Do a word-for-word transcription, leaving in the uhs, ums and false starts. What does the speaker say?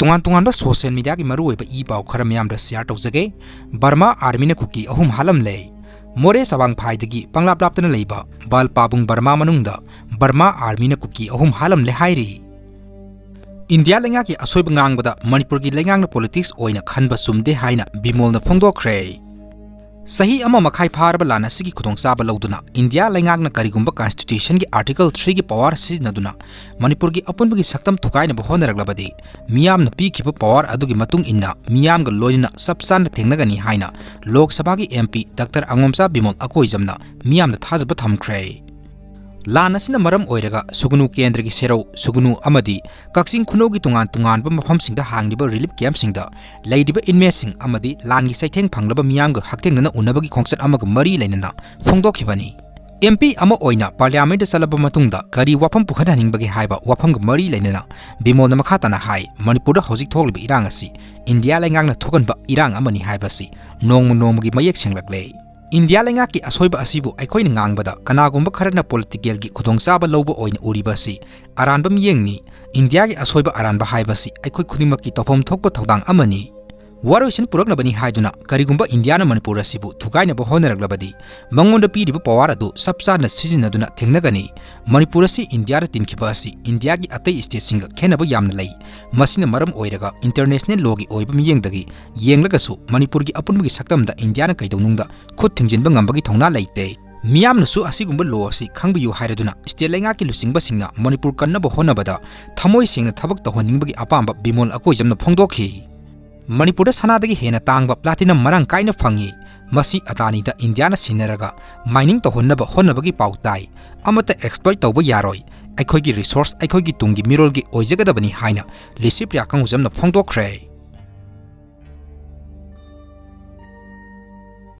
ꯇꯣꯉꯥꯟ ꯇꯣꯉꯥꯟꯕ social mediaꯒꯤ ꯃꯔꯨꯑꯣꯏꯕ ꯏ ꯄꯥꯎ ꯈꯔ ꯃꯤꯌꯥꯝꯗ share ꯇꯧꯖꯒꯦ꯫ ꯕꯔꯃꯥ armyꯅ ꯀꯨꯀꯤ ꯑꯍꯨꯝ ꯍꯥꯠꯂꯝꯂꯦ꯫ ꯃꯣꯔꯦ ꯆꯕꯥꯡ ꯐꯥꯏꯗꯒꯤ ꯄꯪꯂꯥꯞ ꯂꯥꯞꯇꯅ ꯂꯩꯕ ꯕꯥꯜꯄꯥꯕꯨꯡ ꯕꯔꯃꯥ ꯃꯅꯨꯡꯗ ꯕꯔꯃꯥ armyꯅ ꯀꯨꯀꯤ ꯑꯍꯨꯝ ꯍꯥꯠꯂꯝꯂꯦ ꯍꯥꯏꯔꯤ꯫ ꯏꯟꯗꯤꯌꯥ ꯂꯩꯉꯥꯛꯀꯤ ꯑꯁꯣꯏꯕ ꯉꯥꯡꯕꯗ ꯃꯅꯤꯄꯨꯔꯒꯤ ꯂꯩꯉꯥꯛꯅ politics ꯑꯣꯏꯅ ꯈꯟꯕ ꯆꯨꯝꯗꯦ ꯍꯥꯏꯅ ꯕꯤꯃꯣꯜꯅ ꯐꯣꯡꯗꯣꯛꯈ꯭ꯔꯦ꯫ ꯆꯍꯤ ꯑꯃ ꯃꯈꯥꯏ ꯐꯥꯔꯕ ꯂꯥꯟ ꯑꯁꯤꯒꯤ ꯈꯨꯗꯣꯡꯆꯥꯕ ꯂꯧꯗꯨꯅ ꯏꯟꯗꯤꯌꯥ ꯂꯩꯉꯥꯛꯅ ꯀꯔꯤꯒꯨꯝꯕ constitutionꯒꯤ article threeꯒꯤ power ꯁꯤꯖꯤꯟꯅꯗꯨꯅ ꯃꯅꯤꯄꯨꯔꯒꯤ ꯑꯄꯨꯟꯕꯒꯤ ꯁꯛꯇꯝ ꯊꯨꯒꯥꯏꯅꯕ ꯍꯣꯠꯅꯔꯛꯂꯕꯗꯤ ꯃꯤꯌꯥꯝꯅ ꯄꯤꯈꯤꯕ power ꯑꯗꯨꯒꯤ ꯃꯇꯨꯡ ꯏꯟꯅ ꯃꯤꯌꯥꯝꯒ ꯂꯣꯏꯅꯅ ꯆꯞ ꯆꯥꯅ ꯊꯦꯡꯅꯒꯅꯤ ꯍꯥꯏꯅ ꯂꯣꯛ ꯁꯚꯥꯒꯤ MP ꯗꯥꯛꯇꯔ ꯑꯉꯣꯝꯆꯥ ꯕꯤꯃꯣꯜ ꯑꯀꯣꯏꯖꯝꯅ ꯃꯤꯌꯥꯝꯗ ꯊꯥꯖꯕ ꯊꯝꯈ꯭ꯔꯦ꯫ ꯂꯥꯟ ꯑꯁꯤꯅ ꯃꯔꯝ ꯑꯣꯏꯔꯒ ꯁꯨꯒꯅꯨ ꯀꯦꯟꯗ꯭ꯔꯒꯤ ꯁꯦꯔꯧ, ꯁꯨꯒꯅꯨ ꯑꯃꯗꯤ ꯀꯛꯆꯤꯡ ꯈꯨꯅꯧꯒꯤ ꯇꯣꯉꯥꯟ ꯇꯣꯉꯥꯟꯕ ꯃꯐꯝꯁꯤꯡꯗ ꯍꯥꯡꯂꯤꯕ relief campꯁꯤꯡꯗ ꯂꯩꯔꯤꯕ inmateꯁꯤꯡ ꯑꯃꯗꯤ ꯂꯥꯟꯒꯤ ꯆꯩꯊꯦꯡ ꯐꯪꯂꯕ ꯃꯤꯌꯥꯝꯒ ꯍꯛꯊꯦꯡꯅꯅ ꯎꯅꯕꯒꯤ ꯈꯣꯡꯆꯠ ꯑꯃꯒ ꯃꯔꯤ ꯂꯩꯅꯅ ꯐꯣꯡꯗꯣꯛꯈꯤꯕꯅꯤ꯫ MP ꯑꯃ ꯑꯣꯏꯅ parliamentꯇ ꯆꯠꯂꯕ ꯃꯇꯨꯡꯗ ꯀꯔꯤ ꯋꯥꯐꯝ ꯄꯨꯈꯠꯍꯟꯅꯤꯡꯕꯒꯦ ꯍꯥꯏꯕ ꯋꯥꯐꯝꯒ ꯃꯔꯤ ꯂꯩꯅꯅ ꯕꯤꯃꯣꯜꯅ ꯃꯈꯥ ꯇꯥꯅ ꯍꯥꯏ, ꯃꯅꯤꯄꯨꯔꯗ ꯍꯧꯖꯤꯛ ꯊꯣꯛꯂꯤꯕ ꯏꯔꯥꯡ ꯑꯁꯤ ꯏꯟꯗꯤꯌꯥ ꯂꯩꯉꯥꯛꯅ ꯊꯣꯛꯍꯟꯕ ꯏꯔꯥꯡ ꯑꯃꯅꯤ ꯍꯥꯏꯕꯁꯤ ꯅꯣꯡꯃ ꯅꯣꯡꯃꯒꯤ ꯃꯌꯦꯛ ꯁꯦꯡꯂꯛꯂꯦ꯫ ꯏꯟꯗꯤꯌꯥ ꯂꯩꯉꯥꯛꯀꯤ ꯑꯁꯣꯏꯕ ꯑꯁꯤꯕꯨ ꯑꯩꯈꯣꯏꯅ ꯉꯥꯡꯕꯗ ꯀꯅꯥꯒꯨꯝꯕ ꯈꯔꯅ politicalꯒꯤ ꯈꯨꯗꯣꯡꯆꯥꯕ ꯂꯧꯕ ꯑꯣꯏꯅ ꯎꯔꯤꯕ ꯑꯁꯤ ꯑꯔꯥꯟꯕ ꯃꯤꯠꯌꯦꯡꯅꯤ꯫ ꯏꯟꯗꯤꯌꯥꯒꯤ ꯑꯁꯣꯏꯕ ꯑꯔꯥꯟꯕ ꯍꯥꯏꯕꯁꯤ ꯑꯩꯈꯣꯏ ꯈꯨꯗꯤꯡꯃꯛꯀꯤ ꯇꯧꯐꯝ ꯊꯣꯛꯄ ꯊꯧꯗꯥꯡ ꯑꯃꯅꯤ꯫ ꯋꯥꯔꯣꯏꯁꯤꯟ ꯄꯨꯔꯛꯅꯕꯅꯤ ꯍꯥꯏꯗꯨꯅ ꯀꯔꯤꯒꯨꯝꯕ ꯏꯟꯗꯤꯌꯥꯅ ꯃꯅꯤꯄꯨꯔ ꯑꯁꯤꯕꯨ ꯊꯨꯒꯥꯏꯅꯕ ꯍꯣꯠꯅꯔꯛꯂꯕꯗꯤ ꯃꯉꯣꯟꯗ ꯄꯤꯔꯤꯕ power ꯑꯗꯨ ꯆꯞ ꯆꯥꯅ ꯁꯤꯖꯤꯟꯅꯗꯨꯅ ꯊꯦꯡꯅꯒꯅꯤ꯫ ꯃꯅꯤꯄꯨꯔ ꯑꯁꯤ ꯏꯟꯗꯤꯌꯥꯗ ꯇꯤꯟꯈꯤꯕ ꯑꯁꯤ ꯏꯟꯗꯤꯌꯥꯒꯤ ꯑꯇꯩ stateꯁꯤꯡꯒ ꯈꯦꯠꯅꯕ ꯌꯥꯝꯅ ꯂꯩ꯫ ꯃꯁꯤꯅ ꯃꯔꯝ ꯑꯣꯏꯔꯒ international lawꯒꯤ ꯑꯣꯏꯕ ꯃꯤꯠꯌꯦꯡꯗꯒꯤ ꯌꯦꯡꯂꯒꯁꯨ ꯃꯅꯤꯄꯨꯔꯒꯤ ꯑꯄꯨꯟꯕꯒꯤ ꯁꯛꯇꯝꯗ ꯏꯟꯗꯤꯌꯥꯅ ꯀꯩꯗꯧꯅꯨꯡꯗ ꯈꯨꯠ ꯊꯤꯡꯖꯤꯟꯕ ꯉꯝꯕꯒꯤ ꯊꯧꯅꯥ ꯂꯩꯇꯦ꯫ ꯃꯤꯌꯥꯝꯅꯁꯨ ꯑꯁꯤꯒꯨꯝꯕ law ꯑꯁꯤ ꯈꯪꯕꯤꯌꯨ ꯍꯥꯏꯔꯗꯨꯅ state ꯂꯩꯉꯥꯛꯀꯤ ꯂꯨꯆꯤꯡꯕꯁꯤꯡꯅ ꯃꯅꯤꯄꯨꯔ ꯀꯟꯅꯕ ꯍꯣꯠꯅꯕꯗ ꯊꯃꯣꯏ ꯁꯦꯡꯅ ꯊꯕꯛ ꯇꯧꯍꯟꯅꯤꯡꯕꯒꯤ ꯑꯄꯥꯝꯕ ꯕꯤꯃꯣꯜ ꯑꯀꯣꯏꯖꯝꯅ ꯐꯣꯡꯗꯣꯛꯈꯤ꯫ ꯃꯅꯤꯄꯨꯔꯗ ꯁꯅꯥꯗꯒꯤ ꯍꯦꯟꯅ ꯇꯥꯡꯕ platinum ꯃꯔꯥꯡ ꯀꯥꯏꯅ ꯐꯪꯏ꯫ ꯃꯁꯤ ꯑꯗꯥꯅꯤꯗ ꯏꯟꯗꯤꯌꯥꯅ ꯁꯤꯟꯅꯔꯒ mining ꯇꯧꯍꯟꯅꯕ ꯍꯣꯠꯅꯕꯒꯤ ꯄꯥꯎ ꯇꯥꯏ꯫ ꯑꯃꯠꯇ exploit ꯇꯧꯕ ꯌꯥꯔꯣꯏ꯫ ꯑꯩꯈꯣꯏꯒꯤ resource ꯑꯩꯈꯣꯏꯒꯤ ꯇꯨꯡꯒꯤ ꯃꯤꯔꯣꯜꯒꯤ ꯑꯣꯏꯖꯒꯗꯕꯅꯤ ꯍꯥꯏꯅ ꯂꯤꯁꯤꯄ꯭ꯔꯤꯌꯥ ꯀꯪꯒꯨꯖꯝꯅ ꯐꯣꯡꯗꯣꯛꯈ꯭ꯔꯦ꯫